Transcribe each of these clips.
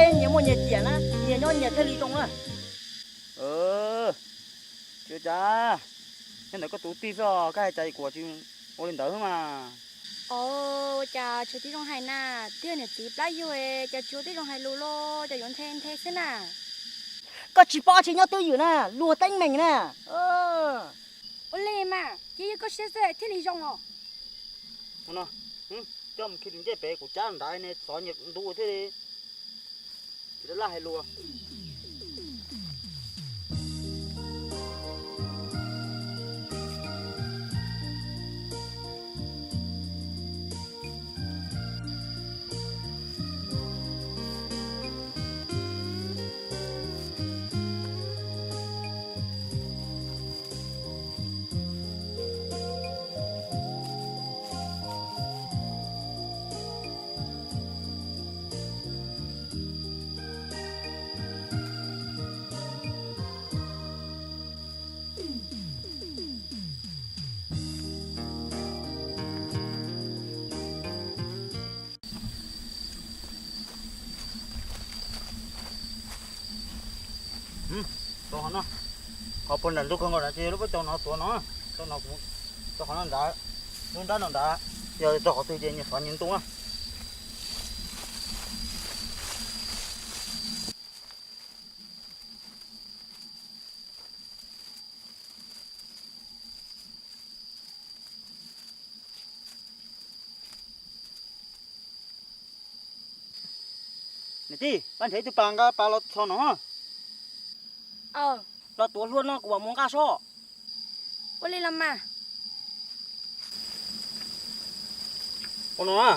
Nyias muaj nyias ciam na, nyias nyob nyias thiaj li zoo na. Tsis ua cas, nyob ntawm koj tus tij xwb, koj hais cas kuv tsis ua li ntawd mas. Ua cas tsis tib zoo hais na, twb yog niam txiv plab yug, cas tsis tib zoo hais lus los cas yuav nthe nthe xwb na. Koj tsis paub tsis nyob twj ywm na, luag teeb meem na. Ua li mas cia yog koj siab xwb thiaj li zoo os. Coj mus khi ncej pem kuv cab nrad ne, xov nyias ntu thiaj li tsis laj hais lus. Tau qhov no, qhov puag nram ntug kawg nkaus na ces lub pob caus no tuav no, tau no kuv tau qhov no nrad, lub nrab no nrad, yog tau qhov twg ces nyias xov nyias ntu na. Niam tij, pab nrhiav ib tug pas nqa pas los txog no. Los tuav hlua no kuv mam mus nqa soj. Ua li los mas. Ua no na,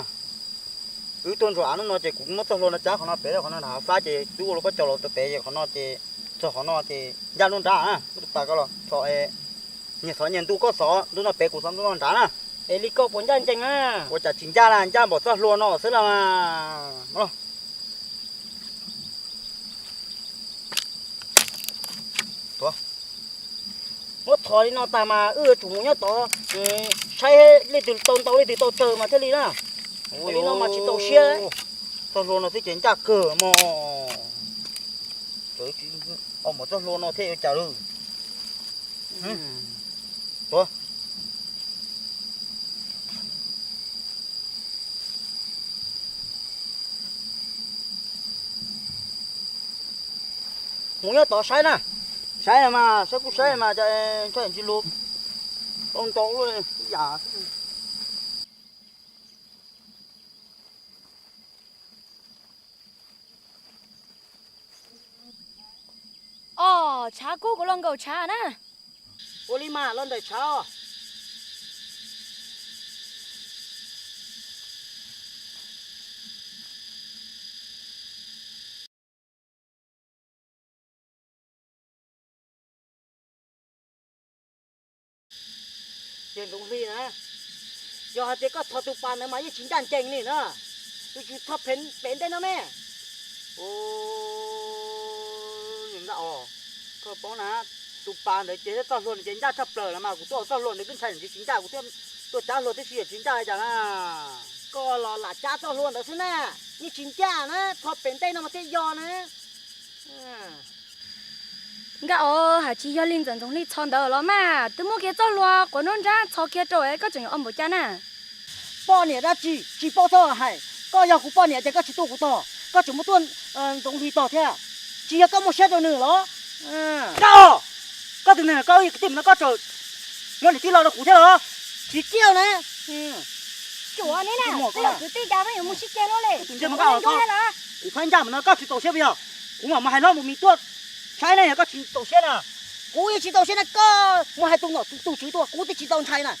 wb tuaj ntsuas av hnub no ces kuv muab txoj hlua no cab qhov no pem rau qhov no nram hav fab ces twb ua lub pob caus los rau pem ces qhov no ces txog qhov no ces ncaj lub nrad na, muab tus pas koj los tso, nyias xov nyias ntu, koj xov ntu no pem kuv xov ntu no nrad na. Es li koj puas ncaj ncees na? Ua cas tsis ncaj na, ncaj npaum txoj hlua no xwb las mas. Muab thov li no tag mas wb yuav tsum mus nyob tod saib leej twg tau ntau leej twg tau tsawg mas thiaj li na. Ua li no mas tsis txaus siab. Txoj hlua no twb ces ncaj kawg mog. Tsis o mas txoj hlua no thiaj yuav cas lawm. Mus nyob tod saib na, saib mas saib kuj saib mas cas ntshai ntsis lus tau ntau ib yam. Os, tshav kub kuv los nkaum tshav na. Ua li mas los ntaus tshav os. Ces Ntxoov Hli na, yog hais tias koj txhos tus pas ntawd mas yeej tsis ncaj ncees li na. Tus tswv txhos pem ntej no me. Nkaj os, koj paub na, tus pas ntawd ces txoj hlua ntawd ces ncaj tshaj plaws los mas kuv tuaj txoj hlua ntawd twb ntshai tsis ncaj, kuv tuaj cab hlua tib si tsis ncaj cas na. Koj los lam cab txoj hlua ntawd xwb na, yeej tsis ncaj na, txhos pem ntej no mas thiaj yog na. Nkaj os, hais tsis yog li ntxawm Ntxoov Hli txhos ntawd los mas, twb muab kiag txoj hlua quav nruab nrab txhos kiag rau es koj tseem yuav o npaum cas na? Poj niam dab tsi tsis paub txhob hais, koj yog kuv poj niam ces koj tsis tuaj kuv tog, koj tseem muab tuaj Ntxoov Hli tog thiab, tsis yog koj muaj siab rau nws los? Nkaj os, koj tus neeg koj kwv tij no koj tseem muab niam tij lo rau kuv thiab los? Tsis ciaj na. Cuav ne na, twb yog kwv tij cas peb yuav mus sib ceg luaj li. Kuv txhob ncaj mas no koj tsis txaus siab puas yog? Kuv mam mus hais hlob mus mis tuaj saib ne, yog koj tsis txaus siab na. Kuv yeej tsis txaus siab na, koj mus hais tus nom tus tswv tuaj, kuv twb tsis txaus ntshai na.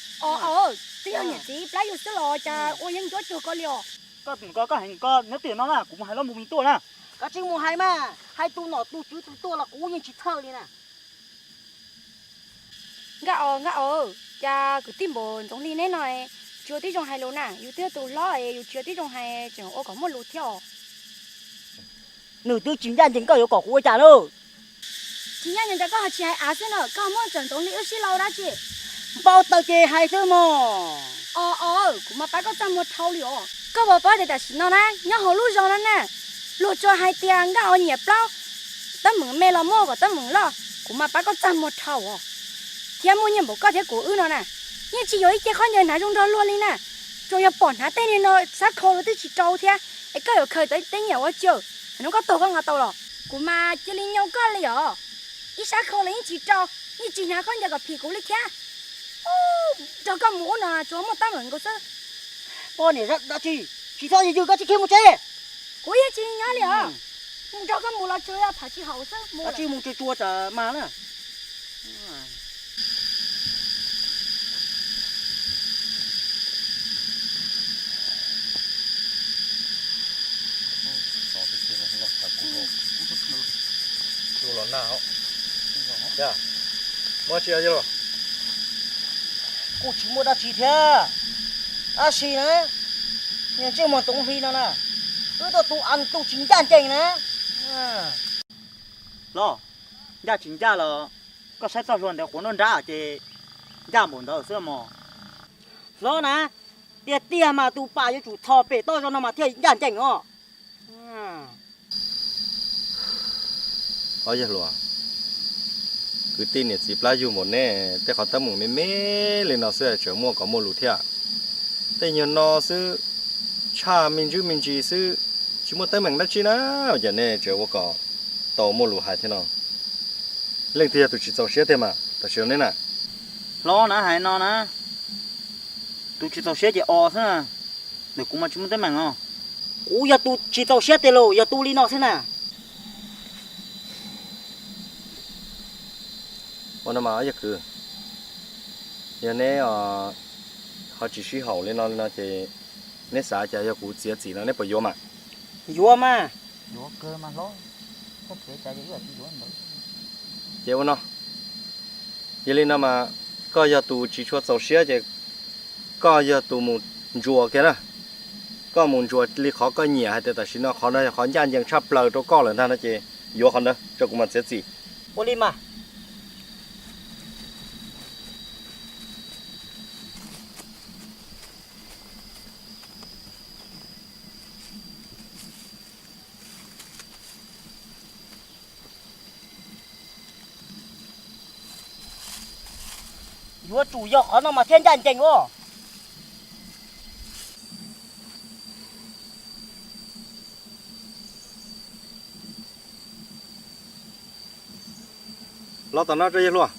Twb yog niam txiv plab yug xwb los cas ua yeeb ncuab cuag koj li os. Koj tus koj hais koj nyob twj ywm no na, kuv mus hais hlob mus mis tuaj na. Koj tsis mus hais mas, hais tus nom tus tswv tus tuaj los kuv yeej tsis txhawj li na. Nkaj os, Nkaj os, cas kwv tij npaum Ntxoov Hli neb no tsis ua tib zoo hais lus na, yus twb yog tus hlob es yus tsis ua tib zoo hais tseem ua kom muaj lus thiab os. Nws twb tsis ncaj ncees koj yuav kom kuv ua cas na? Tsis ncaj ncees cas koj ho tsis hais av xwb na, koj muab txawm Ntxoov Hli wb sib laus dab tsi? Npau taws ces hais xwb mog. Os os, kuv mas pab koj txaj muag dhau li os. Koj puas paub tias tam sim no na nyob hauv lub zos no na, Luag tsuas hais tias nkaj os nyiam plaub, teeb meem me los muab kom teeb meem loj, kuv mas pab koj txaj muag dhau os. Thiab muaj nyiaj npaum koj thiab kuv wb no na, yeej tsis yog ib ce khaub ncaws hnav zoo nrog luag li na. Tsuas yog pom hnav tej niag no sab khau los twb tsis rau thiab, es koj yuav khaws tau tej nyiaj ua cas? Hnub koj tuag koj nqa tau los? Kuv mas cia li nyoo koj li os. Ib sab khau los yeej tsis rau, yeej tsis hnav khaub ncaws kom phim kuv li thiab. Nrog koj mus ub no tsuas muaj teeb meem nkaus xwb. Poj niam dab tsi, tsis txhob yws yws koj tsis khiav mus tsev. Kuv yeej tsis nyob li os. Mus nrog koj mus los tsuas yog tham tsis haum xwb. Dab tsi mus tsuag tsuag tsam mas na. Kuj tsis muaj dab tsi thiab. Tab sis na, niag ntsej muag Txoov Hli no na, wb tuaj tu as tu tsis ncaj ncees na. Hlob, ncaj tsis ncaj los koj saib txoj hlua ntawd quav nruab nrab ces ncaj npaum ntawd xwb mog. Hlob na, tiag tiag mas tus pam yuav tsum txhos pem toj zog no mas thiaj ncaj ncees os. Ob yawg hluas, kwv tij niam txiv plab yug npaum nej, tej qhov teeb meem me me li no xwb tseem muaj kom muaj lus thiab. Tej nyuag no xwb, tshaj me ntsis me ntsis xwb, tsis muaj teeb meem dab tsi na, cas nej tseem ua kom tau muaj lus hais thiab no. Leej twg yog tus tsis txaus siab tiag mas tam sim no ne na? Hlob na, hais no na, tus tsis txaus siab ces os xwb na, ntawm kuv mas tsis muaj teeb meem os. Kuv yog tus tsis txaus siab tiag lauj, yog tus li no xwb na. Ua no mas ob yawg kwv, yog neb ho tsis sib haum li no li no ces neb xav cas yog kuv txiav txim no neb puas yuav mas? Yuav mas. Ces ua no, yog li no mas koj yog tus tsis tshua txaus siab ces koj yog tus mus ntsuas kiag na. Koj mus ntsuas li qhov koj nyiam hais tias tam sim no qhov no yog qhov ncaj ncees tshaj plaws rau koj lawm ntag no ces yuav qhov ntawd tso kuv mam txiav txim. Ua li mas. Yuav tsum yog qhov no mas thiaj ncaj ncees os. Los tom no tso yawg hluas.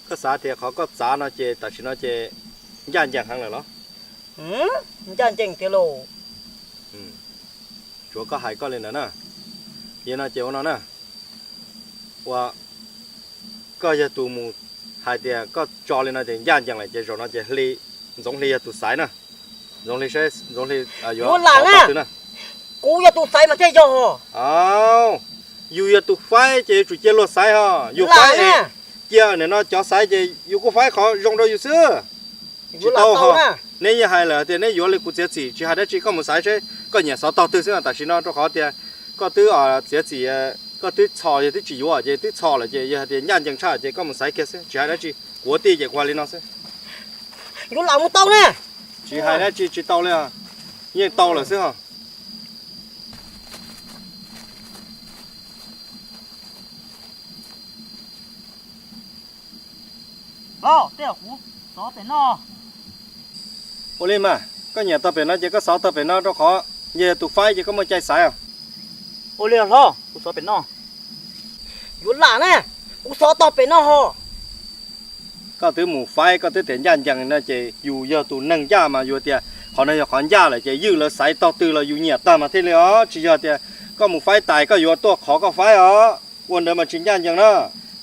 Koj xav tias qhov koj txav no ces tam sim no ces ncaj ncees heev lawm los? Ncaj ncees tiag lauj. Tsuav koj hais koj li ntawd na. Yog no ces ua no na. Ua, koj yog tus mus hais tias koj tso li no ces ncaj ncees lawm ces zaum no ces Hli, Ntxoov Hli yog tus xaiv na. Ntxoov Hli saib Ntxoov Hli yuav lam na. Kuv yog tus xaiv mas thiaj yog. Yus yog tus faib ces yuav tsum cia luag xaiv ho. Yus faib es cia nim no cov xaiv ces yus kuj faib qhov zoo rau yus xwb. Tsis tau ho. Neb yeej hais lawm tias neb yuav li kuv txiav txim, tsis hais dab tsi, koj mus xaiv seb koj nyiam xov tog twg xwb, tam sim no rau qhov tias koj twb txiav txim, koj twb txhos, yog twb tsis yuav ces twb txhos lawm ces yog hais tias ncaj ncees tshaj ces koj mus xaiv kiag xwb, tsis hais dab tsi, kuv ua tij ces kuv hais li no xwb. Yuav lam mus tau na. Tsis hais dab tsi tsis tau li, yeej tau lawm xwb ho. Hlob, tej zaum kuv xov pem no. Ua li mas, koj nyiam tog pem no ces koj xov tog pem no rau qhov yog tus faib ces koj muaj cai xaiv os. Ua li hlob, kuv xov pem no. Yuav lam na, kuv xov tog pem no ho. Koj twb mus faib, koj twb tias ncaj ncees no ces yus yog tus neeg ncaj mas yus tias qhov no yog qhov ncaj lawm ces ywj lawv xaiv tog twg los yus nyiam tag mas thiaj li os, tsis yog tias koj mus faib tais koj yuav tuaj qhov koj faib os. Ua ntawd mas tsis ncaj ncees na.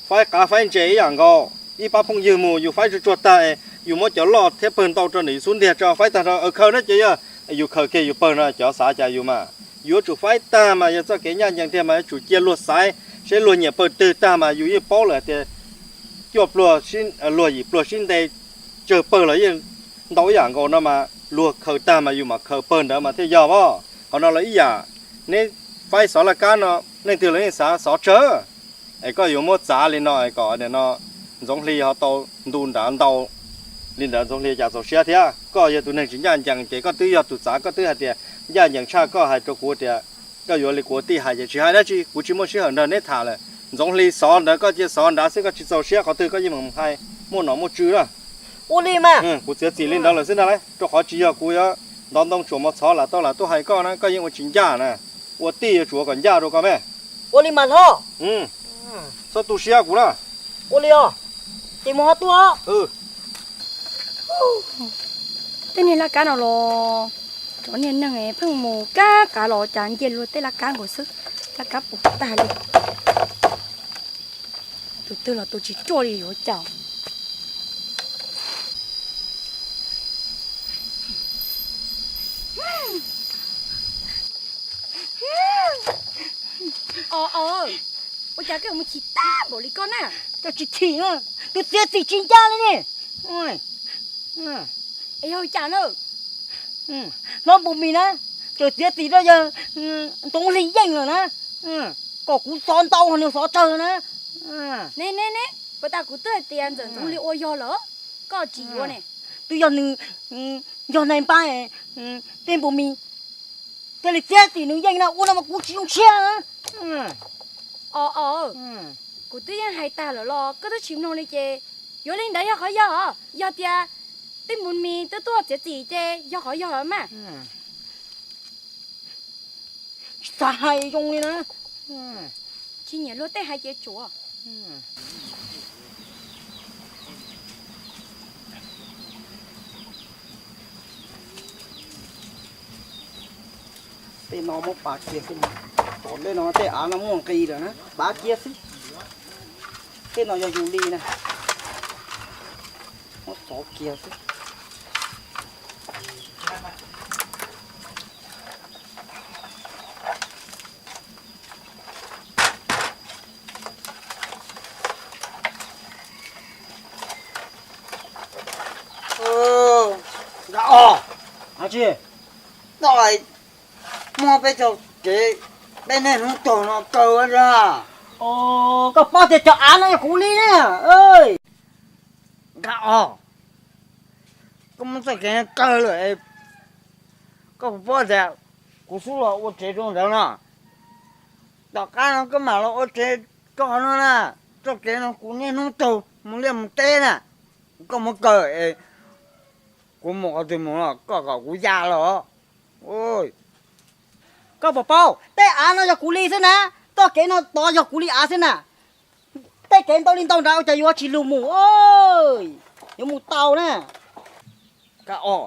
Faib qav faib ntses ib yam nkaus, ib pab phooj ywg mus yus faib tsuag tsuag tag, yus muab cov loj thiab pawg ntau rau ntawm yus xub ntiag tso faib tag rau khaws na ces yog yus khaws kiag yus pawg no, cov xav cas yus mas yuav tsum faib tag mas yog txoj kev ncaj ncees tiag mas yuav tsum cia luag xaiv seb luag nyiam pawg twg tag mas yus yeej paub lawm tias cuaj pluag, luag yim pluag sib nte tsawg pawg los yeej ntau ib yam nkaus no mas luag khaws tag mas yus mam khaws pawg ntawd mas thiaj yog os. Qhov no los ib yam, neb faib xov laj kab no leej twg los yeej xav xov tsawg. Es koj yuav muab txav li no es kom nim no Ntxoov Hli ho tau ntu nrad ntau li ntawd, Ntxoov Hli cas txaus siab thiab? Koj yog tus neeg tsis ncaj ncees ces koj twb yog tus txav, koj twb hais tias ncaj ncees tshaj, koj hais rau kuv tias koj yuav li kuv tij hais ces tsis hais dab tsi, kuv tsis muaj sij hawm nrog neb tham lawm. Ntxoov Hli xov ntawd koj cia xov nrad xwb, koj tsis txaus siab qhov twg koj yeej meem hais muaj nom muaj tswv na. Ua li mas. Kuv txiav txim li ntawd lawm xwb ntag lauj, rau qhov tsis yog kuv yuav ntov ntoo tsuam mos txhov lam tau lam tuaj hais koj na, koj yeej ua tsis ncaj na. Ua tij yuav tsum ua kom ncaj rau koj me. Ua li mas hlob. Txhob tu siab kuv na. Ua li os, ces mus ho tuaj. Tej niag laj kab no los cov niag neeg pheej mus kab qav los cas nce luag tej laj kab nkaus xwb, laj kab puas tag li. Tus twg los tus tsis ruaj li yuav cas. Os, os, ua cas koj mus chim tag npaum li koj na? Koj tsis chim na, tus txiav txim tsis ncaj li ne. Es yog cas na? Hlob Npus Mis na, txawm txiav txim rau yawg Ntxoov Hli yeej lawm na, kom kuv xov ntau nws xov tsawg na. Ne ne ne, puas tas kuv twb hais tias ntxawm Ntxoov Hli ua yog lawm, koj tsis yuav ne. Twb yog nws, yog nais npab tej Npus Mis thiaj li txiav txim nws yeej na, ua no mas kuv tsis zoo siab na. Os, os, kuv twb yeej hais tag lawm los koj twb tsis mloog li ces yuav li ntawd yog qhov yog, yog tias tej Npus Mis twb tuaj txiav txim ces yog qhov yog mas. Tsis xav hais zoo li na. Tsis nyiam luag tej hais ces tsuav. Tej no muab pav kiag xwb, tom ntej no tej av no muaj nqis lawm na, pav kiag xwb. Tej no yog yus li na, muab xov kiag xwb. Nkaj Ob, tsis tau muab peb cov kev peb niaj hnub taug no kaw ua zog. Koj paub tias cov av no yog kuv li ne. Nkaj Ob, koj muab txoj kev no kaw lawm, koj puas paub tias kuv xub los ua tsev rau ntawd no, tom qab no koj mam los ua tsev rau qhov no na. Txoj kev no kuv niaj hnub taug mus liaj mus teb na, koj muab kaw es kuv mus qhov twg mus los koj kom kuv ya los. Koj puas paub tej av no yog kuv li xwb na, txoj kev no tod yog kuv li av xwb na. Tej kev ntau li ntau nrad ua cas yuav tsis lug mus, yuav mus tau na. Nkaj Ob,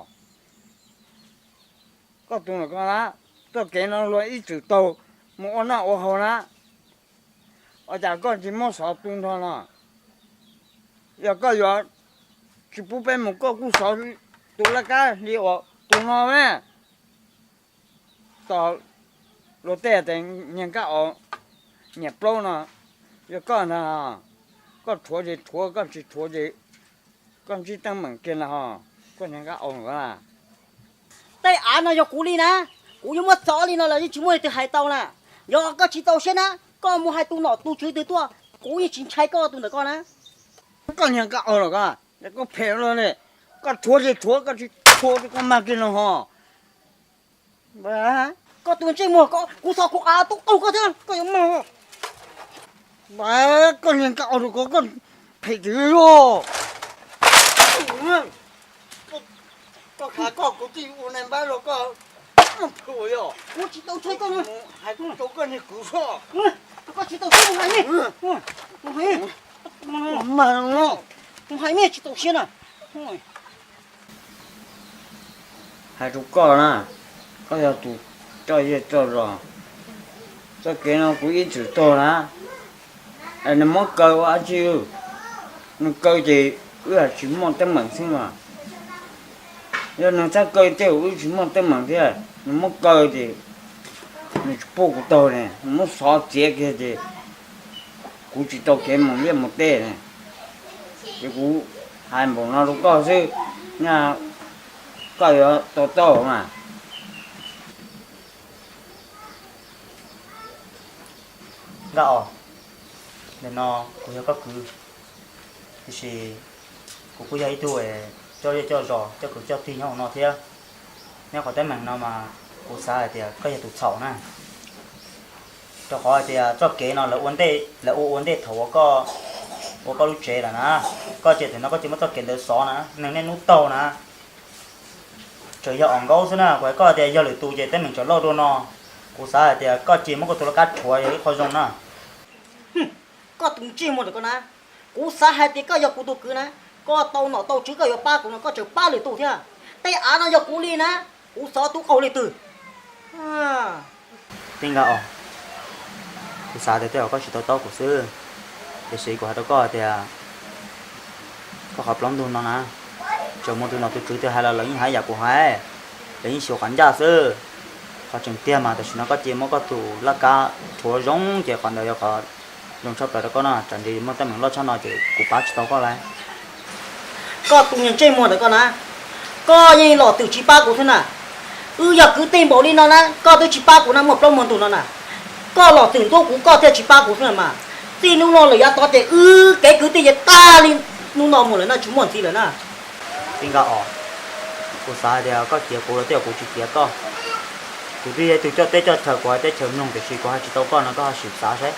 koj tus ntawm ko na, txoj kev no luag ib txwm taug mus ua noj ua haus na, ua cas koj tsis muab xov tu nrho no? Yog koj yuav tsis pub peb mus koj kuj xov tus laj kab li uas tus no na. Tos luag tej tias niag Nkaj Ob nyiam plaub no, yog koj ntag, koj rhuav ces rhuav, koj tsis rhuav ces koj ntsib teeb meem kiag ntag ho, koj niag Nkaj Ob na. Tej av no yog kuv li na, kuv yuav muab xov li no los yeej tsis muaj leej twg hais tau na. Yog koj tsis txaus siab na, koj mus hais tus nom tus tswv twg tuaj, kuv yeej tsis ntshai koj tus ntawm ko na. Koj niag Nkaj Ob los koj, koj phem luaj li, koj rhuav ces rhuav, koj tsis rhuav ces koj mag kiag no ho. Koj tus ntsej muag ko, kuv xov kuv av tub qaug koj thiab koj yuav mag. Koj niag Nkaj Ob rau ko, koj phem tiag yog. Koj khav koj kuv tij ua nais npab rau koj, kuv tsis tau ntshai koj, hais rau koj niag kwv soj. Koj tsis tau siab mus hais, mus hais, mus hais, mus hais tsis tau siab na. Hais rau koj na, koj yog tus coj yeej coj zog, txoj kev no kuv ib txwm taug na, nws muab kaw ua dab tsi? Nws kaw ces wb tsis muaj teeb meem xwb mas. Yog nws txhob kaw tej wb tsis muaj teeb meem thiab, nws muab kaw ces nws tsis pub kuv taug ne, nws muab xov txiav kiag ces kuv tsis tau kev mus liaj mus teb ne. Ces kuv hais npaum no rau koj xwb, nyaj koj yuav to taub mas. Nkaj Ob, Nim no kuv yog koj kwv, tiam sis kuv kuj yog ib tug coj zej coj zos coj kwv coj tij nyob hauv no thiab. Nyob qhov teeb meem no mas kuv xav hais tias koj yog tus txhaum na, rau qhov hais tias txoj kev no lawv ua ntej, lawv ua ua ntej thaum uas koj ua koj lub tsev lawm na. Koj cia tam no koj cia muab txoj kev ntawd xov na, neeg niaj hnub taug na. Tseem yog Om Nkaub xwb na, kuv hais koj tias yog lwm tus ces teeb meem tseem loj dua no. Kuv xav hais tias koj cia muab koj tus laj kab rhuav yog ib qho zoo na. Koj tus ntsej muag ntawm koj na, kuv xav hais tias koj yog kuv tus kwv na, koj tau nom tau tswv koj yuav pab kuv no koj tseem pab lwm tus thiab. Tej av no yog kuv li na, kuv xov tub qaug li twg? Tij Nkaj Os, kuv xav tias tej zaum koj tsis to taub kuv xwb, tiam sis kuv hais rau koj tias koj qhov plaub ntug no na, tseem muaj tus nom tus tswv twg hais los lawv yeej hais yam kuv hais, lawv yeej xyuas qhov ncaj xwb. Qhov tseem tiag mas tam sim no koj cia muab koj tus laj kab rhuav zoo ces qhov ntawd yog qhov zoo tshaj plaws rau koj no, tsam ntshe muaj teeb meem loj tshaj no ces kuv pab tsis tau koj lawm. Koj tus niag ntsej muag ntawm koj na, koj yeej los twm tsis pab kuv thiab na. Wb yog kwv tij npaum li no na koj twb tsis pab kuv na, muaj plaub muaj ntug no na. Koj los twm ntxub kuv koj thiaj tsis pab kuv xwb mas. Txij hnub no lawm yav tod ces wb kev kwv tij ces tag li hnub no mus lawm na, tsis muaj ntxiv lawm na. Tij Nkaj Os, kuv xav hais tias koj ciav kuv los tej zaum kuv tsis ciav koj. Kuv twb yog ib tug coj teb coj chaw, kuv hais teb chaws mloog tiam sis kuv hais tsis tau koj no koj ho sim xav saib.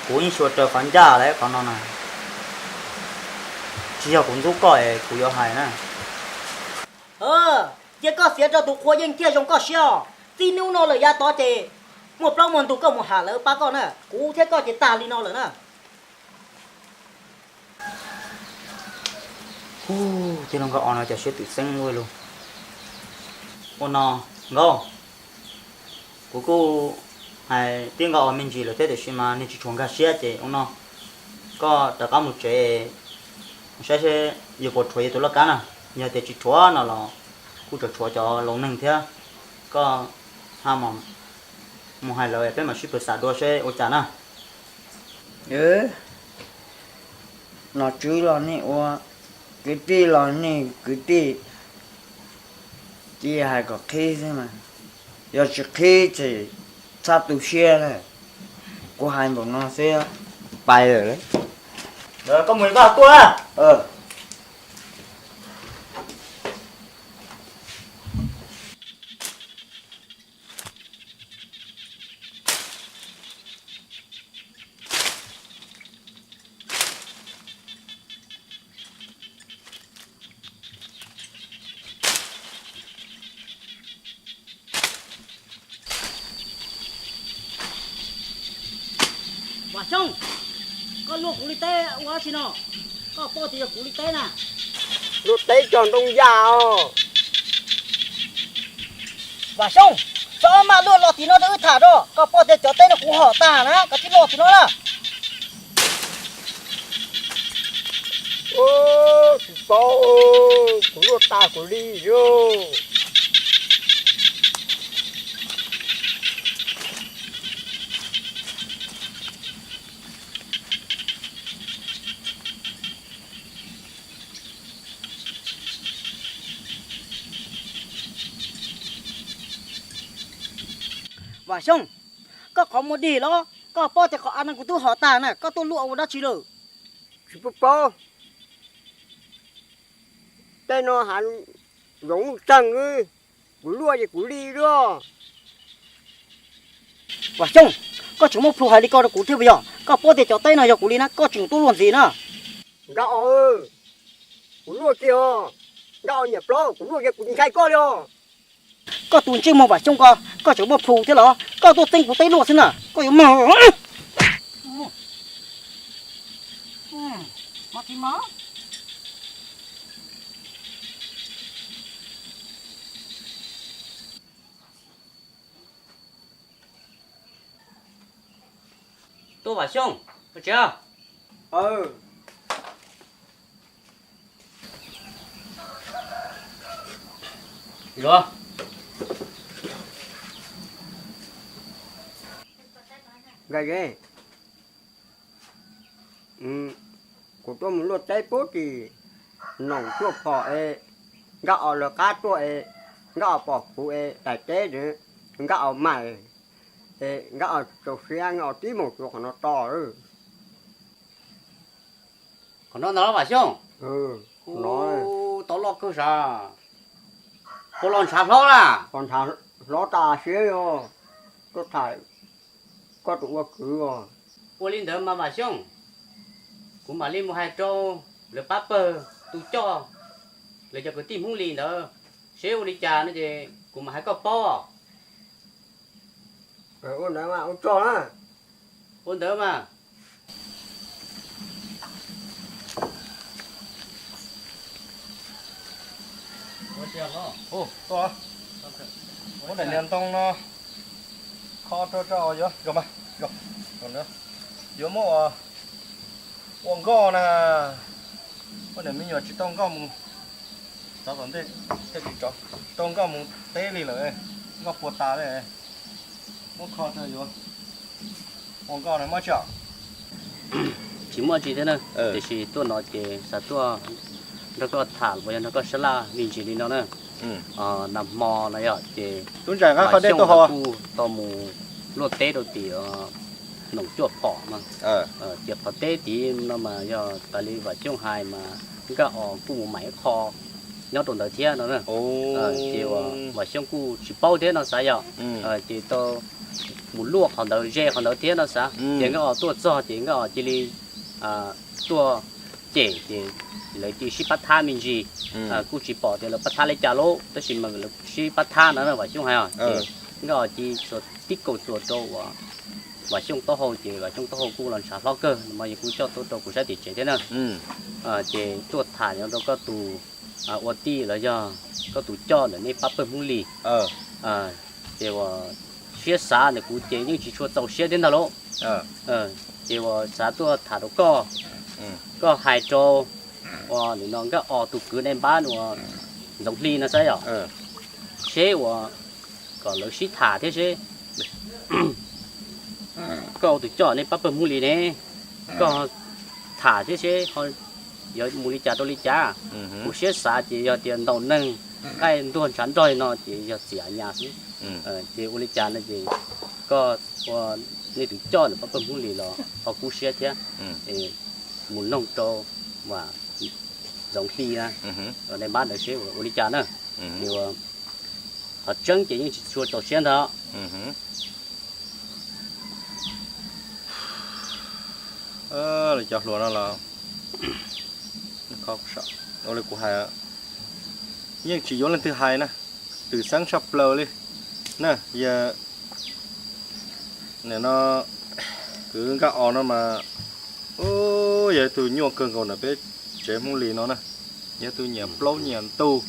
Kuv yeej xyuas raws qhov ncaj lawm qhov no na. Tsis yog kuv ntxub koj es kuv yuav hais na. Cia koj xiav rau tus qhua yeej thiaj zoo koj siab os. Txij hnub no lawm yav tod ces muaj plaub muaj ntug koj mus ham lawv pab koj na, kuv thiab koj ces tag li no lawm na. Tij laug Nkauj Os no cas siab twm xeeb ua luaj. Ua no, Nkauj, kuv kuj hais tij Nkauj Os me ntsis lawm thiab tiam sis mas nws tsis tshua nkag siab ces ua no, koj rov qab mus tsev, saib seb yus puas rhuav yus tus laj kab na. Yog tias tsis rhuav no los kuj tseem tshuav cov laus neeg thiab, koj ho mus hais lawv peb mam sib pw xam dua seb ua cas na. Nom tswv los nej ua, kwv tij los nej kwv tij, cia hais kom qhib xwb mas, yog tsis qhib ces txhob tu siab na. Kuv hais npaum no xwb, pais lawm. Koj mus koj tuaj. Vam Xyooj, koj luaj kuv li teb ua dab tsi no? Koj paub tias yog kuv li teb na. Luaj teb cog ntoo yaj os. Vam Xyooj, txhob maj luaj, los tim no rau wb tham tso. Koj paub tias cov teb no kuv hom tag na, koj tsis luaj tim no na. Tsis paub, kuv luaj tag kuv li lauj. Vam Xyooj, koj qhov muag dig los? Koj paub tias qhov av no kuv twb hom tag na, koj tuaj luaj ua dab tsi lawm? Tsis paub paub. Tej no hav zoov nuj txeeg, kuv luaj ces kuv li lauj. Vam Xyooj, koj tseem muab plhu hais li ko rau kuv thiab puas yog? Koj paub tias cov teb no yog kuv li na, koj tseem tuaj luaj ntxiv na. Nkaj Os, kuv luaj kiag os. Nkaj Os niam plaub, kuv luaj kiag kuv ntshai koj li os. Koj tus ntsej muag Vam Xyooj ko, koj tseem muab plhu thiab los? Koj tuaj txeeb kuv teb luaj xwb na, koj yuav mag. Tuaj Vam Xyooj, ua tsev. Yuav. Nkaj Zeb, kuv tuaj mus luaj teb pub tim Noom tuaj phom es Nkaj Os lawv qab tuaj es Nkaj Os pom kuv es daim teb, Nkaj Os maim es Nkaj Os txaus siab, Nkaj Os tib mus tsuav qhov no tos lawm. Qhov no ntag Vam Xyooj. Ub, tau loj kawg sav. Puas los ntshav hlob na? Hlob tas siab yog tuaj tham koj tus ua kwv os. Ua li ntawd mas Vam Xyooj, kuv mam li mus hais rau lawv pab pawg tus coj, lawv cov kwv tij Hmoob Lis ntawd seb ua li cas no ces kuv mam hais koj paub. Ua ntawd mas ua tsaug na. Ua ntawd mas. Muab daim niag ntoo no kho rau tso, yuav, yuav mas, yuav, yuav muab ua, ua nkoj na. Muab niam me nyuam tsis tau nkoj mus, tov tom ntej, tej tsis tov, tau nkoj mus teb li lawm, nkoj puas tas li. Muab kho rau yuav ua nkoj no muab tso. Tsis muaj tsi thiab na, tiam sis tuaj no ces xav tuaj nrog koj tham los yog nrog koj sab laj me ntsis li no na. Nag hmo no yog ces tub ntxhais nqa qhov dej tuaj hau kuj tau mus luaj teb rau tim Noom Cuaj Phom no. Ces qhov teb tid no mas yog tas li Vam Xyooj hais mas Nkaj Os kuj mus mam ib qho nyob rau ntawd thiab no na. Ces uas Vam Xyooj kuj tsis paub thiab no xav yom. Ces tau mus luaj qhov ntawd ze qhov ntawd thiab no xav. Ces Nkaj Os tuaj txog ces Nkaj Os cia li tuaj cem ces lawv cia sib pab thab me ntsis. Kuj tsis pom tias lawv pab thab li cas lauj, tab sis mas lawv sib pab thab no na Vam Xyooj hais os. Ces Nkaj Os cia tib kaum txuas rau uas Vam Xyooj taub hau ces Vam Xyooj taub hau kuj los ntshav hlob kawg no mas yog kuv coj tuaj rau kuv sab tim tsev thiab na. Ces tuaj tham nyob rau koj tus ua tij los yog koj tus coj ntawm nej pab pawg Hmoob Lis. Ces uas siab xav ntawm kuv ces yeej tsis tshua txaus siab thiab ntag lauj. Ces uas xav tuaj tham rau koj, koj hais rau uas nim no Nkaj Os tus kwv nej npab uas Ntxoov Hli no xav yom, seb uas kom lawv sib tham thiab seb koj ua tus coj nej pab pawg Hmoob Lis ne, koj tham thiab seb yuav mus li cas rau li cas. Kuv siab xav ces yog tias ntaus neeg nqaij ntuag ntshav nrog li no ces yog txiav nyas xwb. Ces ua li cas no ces koj ua nej tus coj ntawm pab pawg Hmoob Lis los ho kub siab thiab. Mus noog rau uas Ntxoov Hli na, nej npab ntawd seb ua li cas na. Ces uas qhov tseeb ces yeej tsis tshua txaus siab ntag. Lawv cov hluas no los, ua li kuv hais, yeej tsis yuav leej twg hais na, twm xeeb tshaj plaws li na. Yog nim no kwv Nkaj Os no mas yog ib tug nyuaj kawg nkaus ntawm peb tsev Hmoob Lis no na, yog tus nyiam plaub nyiam ntug,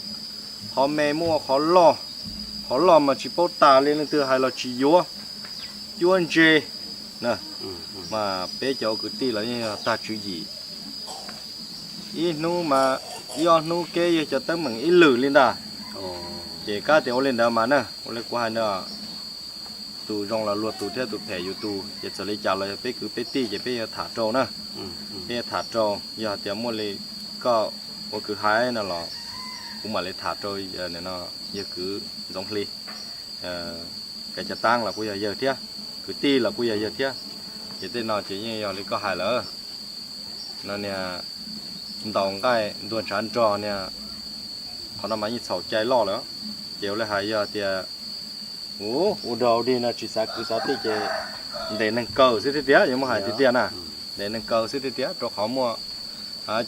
qhov me muaj ua qhov loj, qhov loj mas tsis paub tas li, leej twg hais los tsis yuav, cuab ntse na. Mas peb cov kwv tij los yeej yog tag tswv yim, ib hnub mas ib ob hnub kev yog cov teeb meem ib lwm li ntag. Ces kab tias ua li ntawd mas na, ua li kuv hais na, tus zoo los luag tus thiab tus phem yus tus, ces txawm li cas los yog peb kwv peb tij ces peb yuav tham rau na. Peb yuav tham rau, yog hais tias muaj li koj ua kwv hais no los kuv mam li tham rau no, yawg kwv Ntxoov Hli, Kav Cov Taab los kuj yog yawg thiab, kwv tij los kuj yog yawg thiab. Ces tej no ces yeej yog li koj hais lawm, no niag ntaus nqaij ntuag ntshav nrog niag, qhov no mas yeej txhaum cai loj lawm. Ces ua li hais yog tias ua dog dig no tsis xav kwv xav tij ces ntes neeg kaw xwb tiag tiag, yuav muab hais tiag tiag na, ntes neeg kaw xwb tiag tiag, rau qhov muaj,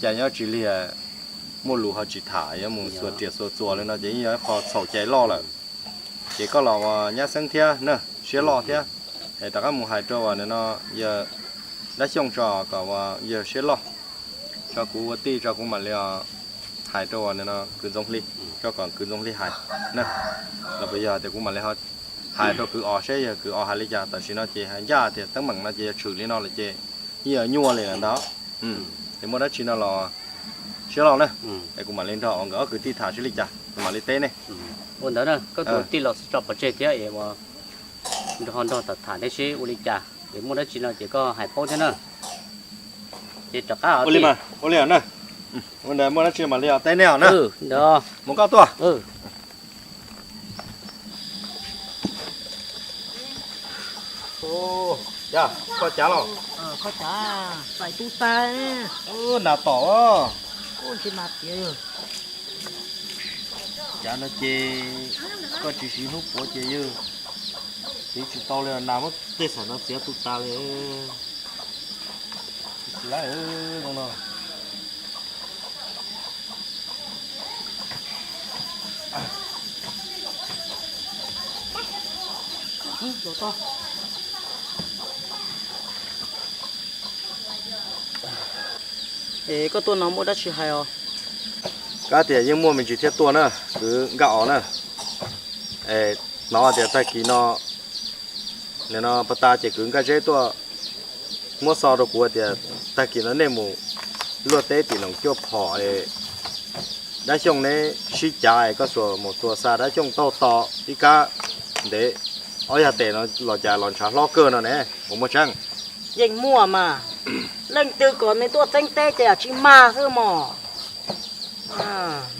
cas nyob tsis liag, muaj lus ho tsis tham, yuav mus xuas riam xuas txuas li no ces yeej yog ib qho txhaum cai loj lawm. Ces koj los ua nyab xeeb thiab na, siab loj thiab, es rov qab mus hais rau uas no yawg Dab Xyooj tso kom uas yawg siab loj, tso kuv ua tij tso kuv mam li hais rau uas no kwv Ntxoov Hli, tso kom kwv Ntxoov Hli hais na. Los puas yog tias kuv mam li hais rau kwv Os seb yog kwv Os hais li cas, tam sim no ces hais ncaj tias teeb meem no ces yog tshwm li no lawm ces yeej yuav nyuaj li lawm ntag. Ces muaj dab tsi no los siab loj na, es kuv mam li nrog uas nkawd ob kwv tij tham seb li cas kuv mam li teb nej. Ua ntawd na, koj tus tij los tso pov tseg thiab es nrog ho nrog tham tham neb seb ua li cas, es muaj dab tsi no ces koj hais paub thiab na. Ces rov qab ua li na, ua ntawd muaj dab tsi mam li teb nej os na. Mus koj tuaj. Yog koj cav los. Koj cas txais tub tag. Nas tom. Ua ntshe nas tiav. Cas no ces koj tsis siv hnub puav ces yog siv tsis tau li, nas muab tej xaim no txiav tu tas li. Tsis tau no. Es koj tuaj no muaj dab tsi hais os? Kab tias yeej muaj me ntsis thiaj tuaj na, kwv Nkaj Os na. Es hnov tias tag kis no, nim no pas tas ces kwv Nkaj Zeb tuaj muab xov rau kuv tias tag kis no nej mus luaj teb tim Noom Cuaj Phom es dab xyooj neb sib cav es koj xuas mus tua xa dab xyooj taug to ib kab ntev ob yag tes no los cas los ntshav hlob kawg no ne, puas muaj tseeb? Yeej muaj mas, leej twg kom nws tuaj txeeb teb ces tsis mag xwb mos.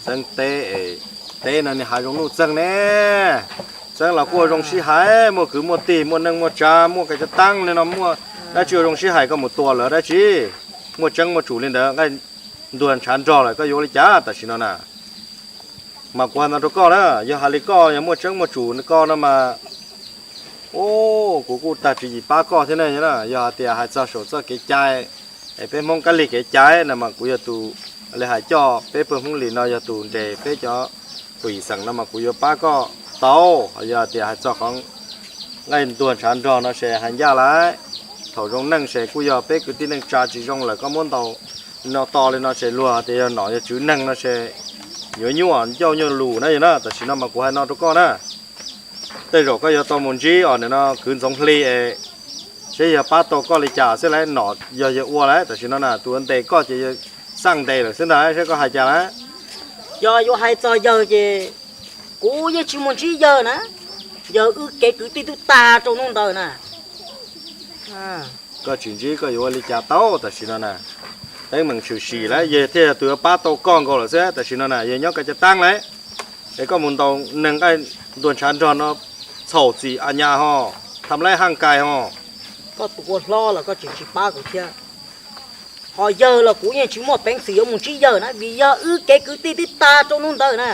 Txeeb teb, teb no niag hav zoov nuj txeeg ne, txeeb los kuj ua zoo sib hais, muaj kwv muaj tij, muaj neej muaj tsav, muaj kev cov taab li no, muaj dab tsi ua zoo sib hais, koj mus tua lawv dab tsi? Muaj tseeb muaj tsum li ntawd, nqaij ntuag ntshav nrog lawm koj yuav li cas tam sim no na? Mas kuv hais no rau koj na, yog hais li koj yog muaj tseeb muaj tsum koj no mas, u, kuv kuj tag tswv yim pab koj thiab ne. Yog hais tias hais txog saum txoj kev cai es peb Hmoob kab lig kev cai no mas kuv yog tus li hais coj peb pawg Hmoob Lis no yog tus nres peb cov kaum yim xeem no mas kuv yuav pab koj tau. Yog hais tias hais txog qhov nqaij ntuag ntshav nrog no ces hais ncaj lawm, thaum zoo neej ces kuj yog peb kwv tij neej tsa, tsis zoo lawm koj muab ntaus no to li no ces luag tias yog nom yog tswv neeg no ces yuav nyuaj ncauj nyuaj lus na yog na. Tam sim no mas kuv hais no rau koj na, tej zaum koj yuav tau mus ntsib os nim no kwv Ntxoov Hli es seb yog pab tau koj li cas xwb lawm, nom yog yawg ua lawm tam sim no na, tus ntes koj ces yawg xaj ntes lawm xwb ntag, seb koj hais cas lawm. Yog yuav hais txog yawg ces kuv yeej tsis mus ntsib yawg na, yawg wb kev kwv tij twb tag rau hnub ntawd na. Koj tsis ntsib koj yuav ua li cas tau tam sim no na. Teeb meem tshwm sim lawm yawg thiaj yog tus yuav pab tau koj nkaus lawm xwb tam sim no na, yawg nyob koj cov taab lawm. Es koj mus ntaus neeg nqaij ntuag ntshav nrog no txhaum txim a nyas ho, tham laib haj kais ho. Koj tus ua hlob los koj tseem tsis pab kuv thiab. Ho yawg los kuv yeej tsis muaj peev xwm yuav mus ntsib yawg na, vim yog wb kev kwv tij twb tag rau hnub ntawd na.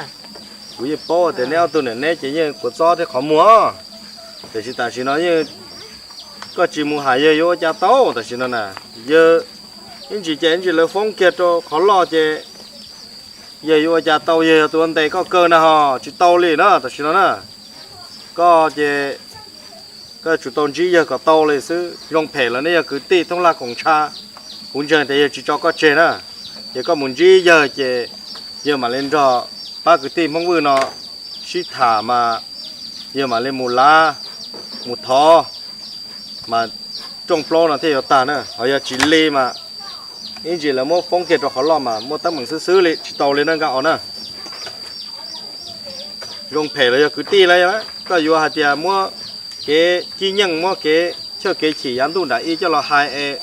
Kuv yeej paub tias neb ob tug niam neb ces yeej kua txob thiab qhov muag, tiam sis tam sim no yeej koj tsis mus hais yawg yuav ua cas tau tam sim no na. Yawg ib ntsis ces ib ntsis lawv foob kiag rau qhov loj ces yawg yuav ua cas tau, yawg yog tus ua ntes koj kawg na ho, tsis tau li na tam sim no na. Koj ces koj yuav tsum tau ntsib yawg kom tau li xwb. Zoo phem los neb yog kwv tij thoob laj koom ntsha, kuv ntseeg tias yawg tsis tso koj tseg na. Ces koj mus ntsib yawg ces yawg mam li nrog pab kwv tij Hmoob Vwj no sib tham mas yawg mam li mus lav, mus thov mas rooj plaub no thiaj yuav tag na. Ho yog tsis li mas ib ntsis lawv muab foob kiag rau qhov loj mas muaj teeb meem xwb xwb li, tsis tau li na Nkaj Os na. Zoo phem los yog kwv tij lawm, koj yuav hais tias muab kev cib nyeej, muab kev chawj kev chim yav ntuj nram ib coj los hais es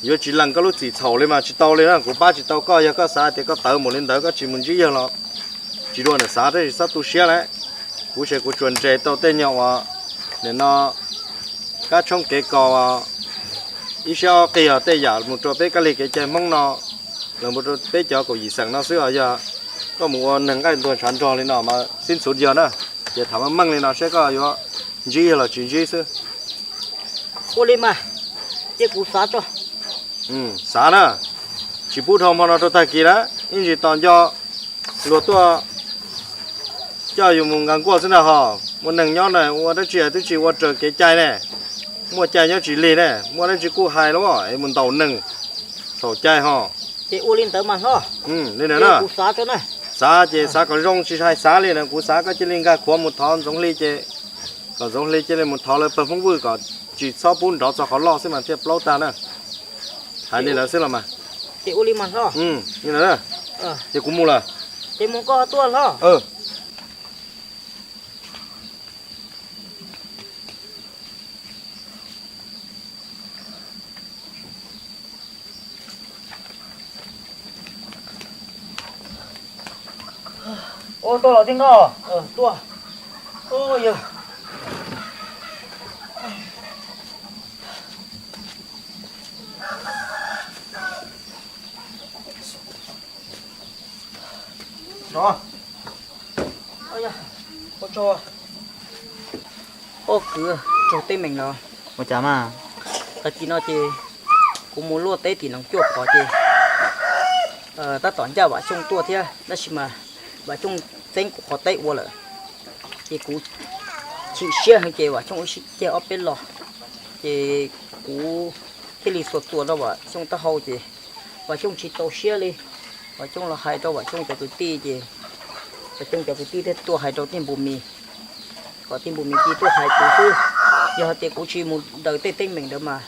yuav tsis lees koj lub txim txhaum li mas tsis tau li na. Kuv pab tsis tau koj, yog koj xav tias koj tawv mus li ntawd koj tsis mus ntsib yawg los tsis dua nws xav, tab sis txhob tu siab lawm. Kuv ces kuv tsuas nres tau tej nyuag uas nim no kab tshoob kev kos ib siab ob qig os, tej yam mus rau peb kab lig kev cai Hmoob no, los mus rau peb cov kaum yim xeem no xwb os. Yog koj mus ua neeg nqaij ntuag ntshav nrog li no mas xib ntxhuv yog na, ces tham meej meej li no seb koj yuav ntsib yawg los tsis ntsib xwb. Ua li mas, cia kuv xav tso. Xav na, tsis pub dhau hmo no rau tag kis na, ib ntsis tos nco luag tuaj coj yus mus nkag nkuaj xwb ntag ho. Muaj neeg nyob na ua dab tsi twb tsis ua raws kev cai ne, muaj cai nyob tsis lig ne, muaj dab tsi kuj hais los es mus ntaus neeg txhaum cai ho. Ces ua li ntawd mas hlob. Li ntawd na. Xav ces xav kom zoo, tsis hais xav li na, kuv xav koj cia li nkag khuav mus thov Ntxoov Hli ces kom Ntxoov Hli cia li mus thov lawv pawg Hmoob Vwj kom tsis txhob pub nrov txog qhov loj xwb mas thiaj plaub tag na. Hais li lawv xwb los mas. Ces ua li mas hlob. Li ntawd na. Ces kuv mus lawm. Ces mus koj tuaj hlob. Ua tuaj los tij Nkauj. Tuaj. Yog. Ua tsaug, ua tsaug kwv, tsaug teeb meem no. Ua cas mas, tag kis no ces kuv mus luaj teb tim Noov Cuaj Pov ces tab tom ncaj Vam Xyooj tuaj thiab, tab sis mas Vam Xyooj txeeb kuv qhov teb ua lawm, ces kuv chim siab heev ces Vam Xyooj wb sib ceg ob peb los, ces kuv thiaj li xuas txuas rau Vam Xyooj taub hau ces Vam Xyooj tsis txaus siab li. Vam Xyooj los hais rau Vam Xyooj cov kwv tij ces Vam Xyooj cov kwv tij thiaj tuaj hais rau Tiaj Npus Mis, kom Tiaj Npus Mis cia tuaj hais kuv xwb. Yog hais tias kuv tsis mus daws tej teeb meem ntawd mas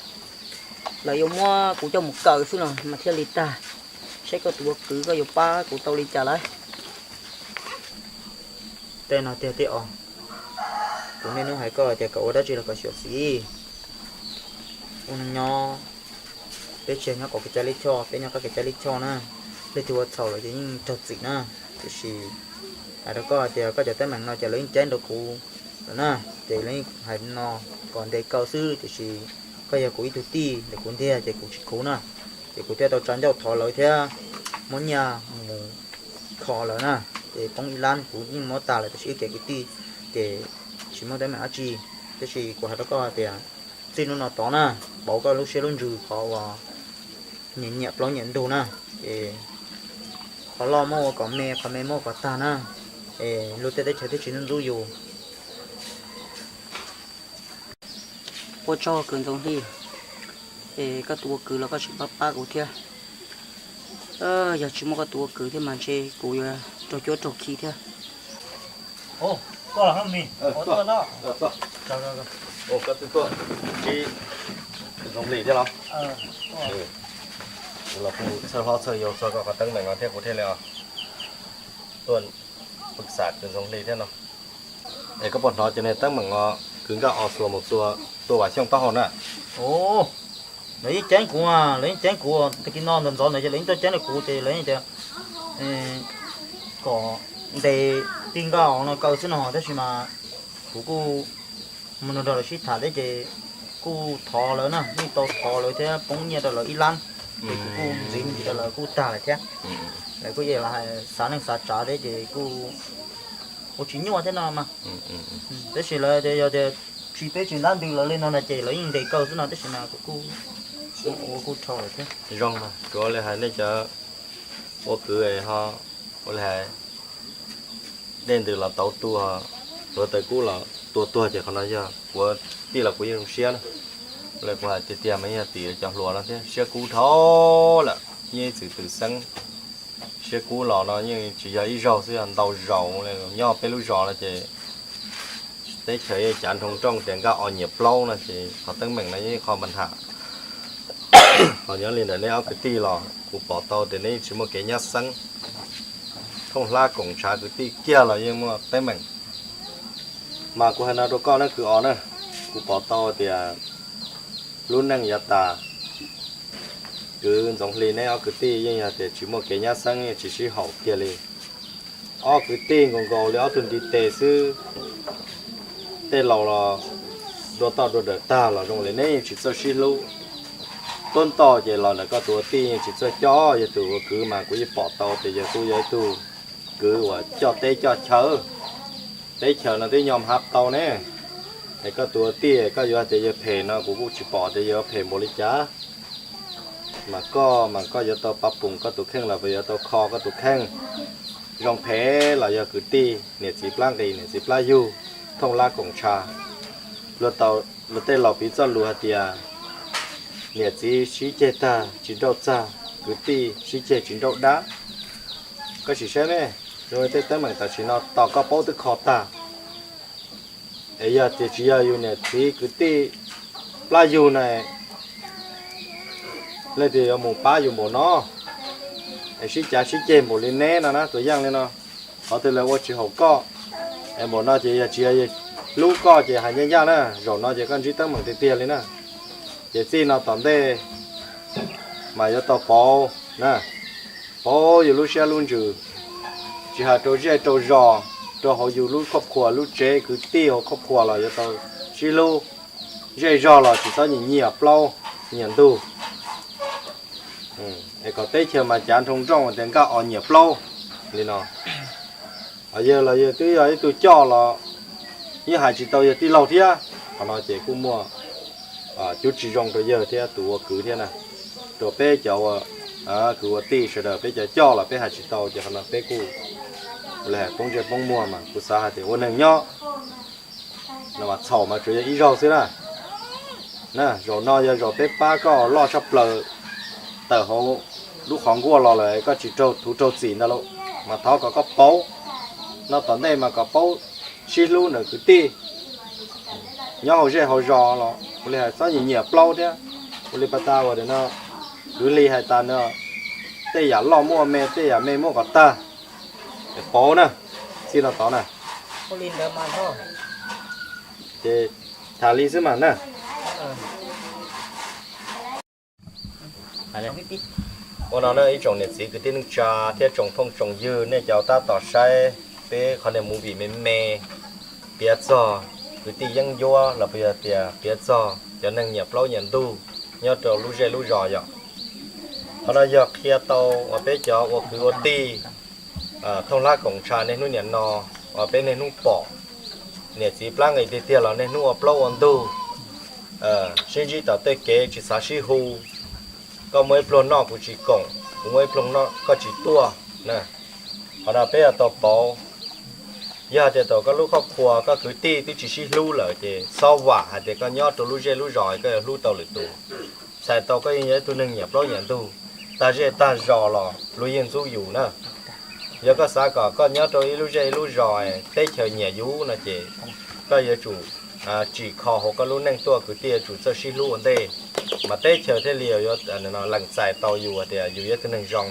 lawv yuav muab kuv coj mus kaw xwb no mas thiaj li tag. Saib koj tus ua kwv koj yuav pab kuv tau li cas lawm. Tej no tiag tiag os. Kuv niaj hnub hais koj tias kom ua dab tsi los kom xyuam xim. Ua neeg nyob, peb tsis nyob kom kev cai lij choj, peb nyob kom kev cai lij choj na. Leej twg ua txhaum lawm ces yeej raug txim na. Tiam sis hais rau koj hais tias koj cov teeb meem no ces lawv yeej ceeb rau kuv lawm na, ces lawv yeej hais no kom ntes kaw xwb, tiam sis koj yog kuv ib tug tij ntawm kuv ntiag ces kuv tsis khuv na. Ces kuv thiaj tau tsa ncauj thov lawv thiab muab nyiaj mus kho lawv na. Ces poob ib lab kuv yeej muab tag lawm, tiam sis wb kev kwv tij ces tsis muaj teeb meem dab tsi. Tiam sis kuv hais rau koj hais tias txij hnub no tod na, pauv koj lub siab lub ntsws qhov uas nyiam nyiam plaub nyiam ntug na, es qhov loj muab ua kom me, qhov me muab ua kom tag na, es luag tej teb chaws thiaj tsis ntxub ntxub yus. Ua tsaug kwv Ntxoov Hli, es koj tus ua kwv los koj tseem pab pab kuv thiab. Yog tsis muaj koj tus ua kwv thiab mas ntshe kuv yuav raug cuab raug khi thiab. Ntxoov Hli thiab los? Kuv los kuj txhawj hlob txhawj yau txog koj qhov teeb meem no thiab kuv thiaj li tuaj pwj xam kwv Ntxoov Hli thiab no. Es koj puas hnov cov niag teeb meem no, kwv Nkaj Os xuas mus tua Vam Xyooj taub hau na? Lawv yeej ceeb kuv, lawv yeej ceeb kuv, tag kis no ntawm ntxov ntawd ces lawv yeej tuaj ceeb rau kuv ces lawv yeej tias kom ntes tij Nkaj Os no kaw xwb no, tab sis mas kuv kuj mus nrog lawv sib tham thiab ces kuj thov lawv na, yeej tau thov lawv thiab poob nyiaj rau lawv ib lab, ces kuv kuj ntxiv ntsis rau lawv kuj tag lawm thiab. Lawv kuj yeej los hais xav neej xav tsav thiab ces kuj ua tsis nyuaj thiab no mas. Tab sis lawv tias yog tias tsis, peb tsis ntab ntws lawv li no na ces lawv yeej ntes kaw xwb no, tab sis mas kuv kuj ua kuj dhau lawm thiab. Zoo mas, tsuav li hais nej cov ua kwv ho ua li hais dej ntws los tauv tuag, hluav taws kub los tua tuag ces qhov no yog kuv tij los kuv yeej zoo siab na. Ua li kuv hais tiag tiag mas yeej yog tim cov hluas no thiab, siab kub dhau lawm, yeej ib txwm twm xeeb. Siab kub los no yeej tsis yog ib zaug xwb, yog ntau zaus li. Nyob peb lub zos no ces teb chaws yeej cav nroo nrooj tias Nkaj Os nyiam plaub no ces qhov teeb meem no yeej qhov npa nham. Ho nyob li ntawm neb ob kwv tij los kuv pom tau tias neb yeej tsis muaj kev nyab xeeb. Thooj hlab koom tshav kwv tij kiag los yeej muaj teeb meem. Mas kuv hais no rau koj na kwv Os na, kuv pom tau tias lub neej yav tas kwv Ntxoov Hli neb ob kwv tij yeej yog tias tsis muaj kev nyab xeeb, yeej tsis sib haum kiag li. Ob kwv tij nkaus nkaus li ob tug ntiv tes xwb, tej laus los dua toj dua dawm tag los zoo li neb yeej tsis txawj sib hlub. Tuab ntoj ces los ntawm koj tus ua tij yeej tsis txawj coj, yog tus ua kwv mas kuv yeej pom tau tias yog kuj yog ib tug kwv uas coj teb coj chaw. Teb chaws no twb nyo hav tau ne, es koj tus ua tij koj yuav hais tias yawg phem no kuv kuj tsis pom tias yawg phem npaum li cas. Mas koj mas koj yuav tau pab poom koj tus kheej los puas yuav tau kho koj tus kheej. Zoo phem los yog kwv tij, niam txiv plab nqis niam txiv plab yug, thooj hlab koom tshav. Luag tej laus piv txoj lus hais tias niam txiv sib ceg tag tsis nrauj txag, kwv tij sib ceg tsis nrauj dab. Koj sim saib ne, zoo li tej teeb meem tam sim no tos koj paub twb kho tag. Es yog tias tsis yog yus niam txiv kwv tij plab yug na, leej twg yuav mus pab yus npaum no, es sib cav sib ceg npaum li neb no na, tus yeej li no, qhov twg lawv ua tsis haum koj. Es npaum no ces yog tsis yog hlub koj ces hais ncaj ncaj na, zaum no ces koj ntsib teeb meem tiag tiag li na. Ces txij no tom ntej mas yuav tau pauv na, pauv yus lub siab lub ntsws, tsis hais rau zej rau zos, rau hauv yus lub khoj khuas lub tsev kwv tij hauv khoj khuas los yuav tau sib hlub. Zej zog los tsis txhob nyiam nyiam plaub nyiam ntug, es kom teb chaws mas cav nroo nrooj tias Nkaj Os nyiam plaub li no. Yawg los yawg twb yog ib tug coj los yeej hais tsis tau yawg tij laug thiab. Qhov no ces kuj muaj cuab tsis zoo rau yawg thiab tus ua kwv thiab na, rau peb cov ua kwv ua tij sawv daws, peb cov coj los peb hais tsis tau ces qhov no peb kuj ua li hais poob ntsej poob muag mas kuv xav hais tias ua neeg nyob no mas txhaum mas tsuas yog ib zaug xwb na. Na, zaum no yog zaum peb pab koj loj tshaj plaws tawm hauv lub qhov nkuaj los lawm, koj tsis raug thuv raug txim ntag lauj, mas thov kom koj pauv. No tom ntej mas kom paub sib hlub ntawm kwv tij, nyob hauv zej hauv zos los ua li hais txhob nyiam nyiam plaub thiab. Ua li pas tas uas no kwv Hli hais tas no, tej yam loj muab ua me, tej yam me muab kom tag, pauv na, txij no tod na. Ces tham li xwb mas na. Ua no na ib tsoom niam txiv kwv tij neej tsa thiab tsoom phooj tsoom ywg, nej cov tab tom saib peb qhov niag movie me me, piav txog kwv tij yeeb ncuab los puas yog tias piav txog cov neeg nyiam plaub nyiam ntug nyob rau lub zej lub zos yom. Qhov no yog qhia tau uas peb cov ua kwv ua tij thooj hlab koom tshaj niaj hnub niam no, uas peb niaj hnub pom niam txiv plab nqis tiag tiag los niaj hnub ua plaub ua ntug, sib ntsib tom tej kev tsis xav sib hu, koj muaj ib pluag noj kuv tsis koom, kuv muaj ib pluag noj koj tsis tuaj. Qhov no peb yuav tau pauv. Yog hais tias thaum koj lub qhov khua koj kwv tij twb tsis sib hlub lawm ces txhob vam hais tias koj nyob rau lub zej lub zos koj yuav hlub tau lwm tus. Txhais tau koj yeej yog ib tug neeg nyiam plaub nyiam ntug, tag zej tag zos los luag yeej ntxub yus na. Yog koj xav kom koj nyob rau ib lub zej ib lub zos teb chaws nyiam yus no ces koj yuav tsum tsim kho hauv koj lub neej tuaj, kwv tij yuav tsum txawj sib hlub ua ntej, mas teb chaws thiaj li yuav lees txais tau yus tias yus yog ib tug neeg zoo.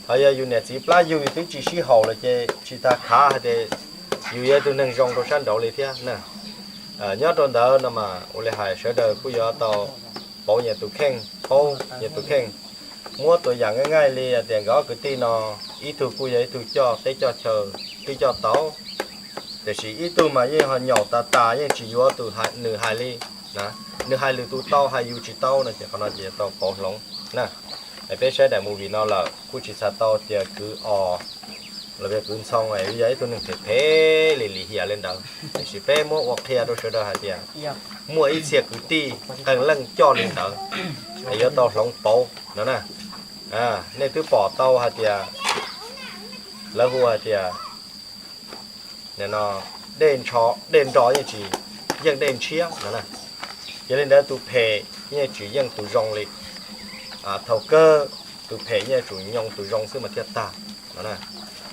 Ho yog yus niam txiv plab yug yus twb tsis sib haum lawm ces tsis tas khav hais tias yus yog ib tug neeg zoo rau sab nraud li thiab na. Nyob rau ntawd no mas ua li hais sawv daws kuj yuav tau pauv nyias tus kheej, paub nyias tus kheej. Muab tus yam nqaij nqaij li tias nkawd ob kwv tij no, ib tug kuj yog ib tug coj teb coj chaw twb coj tau, tiam sis ib tug mas yeej ho nyaum tas tas yeej tsis yuav tus nws hais li. Nws hais lwm tus tau, hais yus tsis tau no ces qhov no ces yuav tau pauv hloov na. Peb saib daim movie no lawm kuj tsis xav tau tias kwv os los kwv Ntxhoo yog ib tug neeg phem phem li lim hiam li ntawd, tiam sis peb muab ua qhia rau sawv daws hais tias muaj ib txhia kwv tij qee leej coj li ntawd, es yuav tau hloov pauv no na. Nej twb pom tau hais tias lawv hu hais tias dej nro yeej tsis yeej dej ntshiab no na. Yog li ntawd tus phem yeej tsis yeej tus zoo li. Thaum kawg tus phem yeej tsum nyoo tus zoo xwb mas thiaj tag no.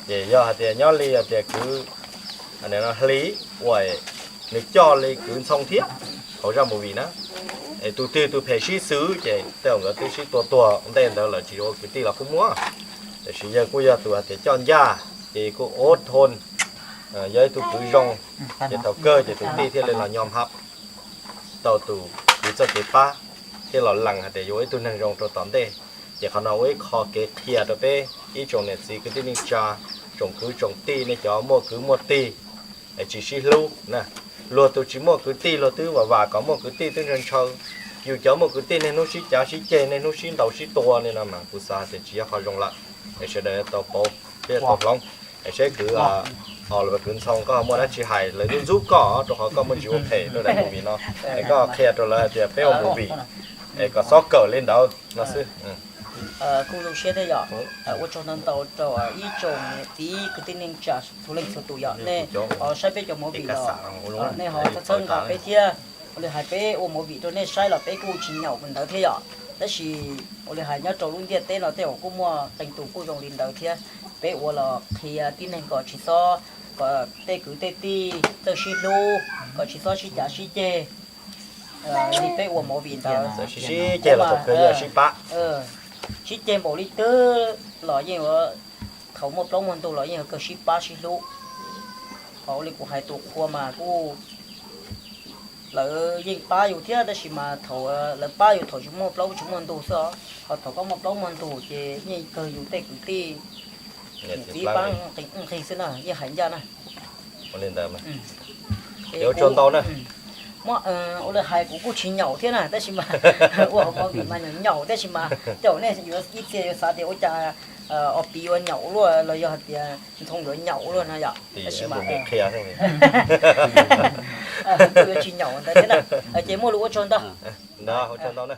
Ces yog hais tias nyob li hais tias kwv Hli uas nws coj li kwv Ntxhoo thiab hauv zaj movie na, es tus twg tus phem sib xws ces tej zaum nkawd twb sib tua tuag ntej ntawd lawm, tsis ua kwv tij los kuj muaj. Tiam sis yawg kuj yog tus hais tias coj ncaj, ces kuj ua thon, yog ib tug kwv zoo, ces thaum kawg ces tus tij thiaj li los nyo hab tau tus kwv txoj kev pab, thiaj los lees hais tias yuav ua ib tug neeg zoo rau tom ntej. Ces qhov no ua ib qho kev qhia rau peb ib tsoom niam txiv kwv tij neej tsa, tsoom kwv tsoom tij, nej cov muaj kwv muaj tij es tsis sib hlub na. Luag tus tsis muaj kwv tij luag twb vam vam kom muaj kwv tij twb ntshaw ntshaw. Yus cov muaj kwv tij niaj hnub sib cav sib ceg, niaj hnub sib ntaus sib tua li no mas kuv xav tias tsis yog qhov zoo lawm. Es sawv daws yuav tau pauv, yuav tau hloov. Es saib kwv, o, kwv Ntxhoo koj muaj dab tsi hais lawv ntxub ntxub koj rau qhov koj muaj ntsis ua phem rau daim movie no, es koj qhia rau lawv hais tias peb ua movie es kom txhob kawm li ntawd no xwb. Kuj zoo siab thiab yom. Ua tsaug ntau ntau rau ib tsoom niam txiv kwv tij neej tsa txhua leej txhua tus yom, nej ho saib peb cov movie los nej ho txhawb nqa peb thiab. Ua li hais peb ua movie rau nej saib los peb kuj tsis nyaum ntawd thiab yom. Tab sis ua li hais nyob rau lub ntiaj teb no tej zaum kuj muaj qee tus kuj zoo li ntawd thiab. Peb ua los qhia tib neeg kom tsis txhob, kom tej kwv tej tij txawj sib hlub, kom tsis txhob sib cav sib ceg li peb ua movie ntawd. Sib ceg los thaum kawg yeej sib pab. Sib ceg npaum li twg los yeej yuav, thaum muaj plaub muaj ntug los yeej yuav kawg sib pab sib hlub. Ho ua li kuv hais tus qhua mas kuj lawv yeej pab yus thiab, tab sis mas thaum lawv pab yus thaum tsis muaj plaub tsis muaj ntug xwb os. Ho thaum koj muaj plaub muaj ntug ces yeej kawg yus tej kwv tij, niam txiv pab nqi xwb na, yeej hais ncaj na. Ua li ntawd mas, ua tsaug ntau na. Ua li hais kuv kuj tsis nyaum thiab na, tab sis mas ua hauv movie mas nyaum nyaum, tab sis mas tej zaum nej yuav ib txhia yuav xav tias ua cas Ob Pim yuav nyaum luaj los yog hais tias Ntxhoo yuav nyaum luaj no yom, tab sis mas yuav tsis nyaum ntawd thiab na. Ces muaj lus ua tsaug ntau. Ntau, ua tsaug ntau na.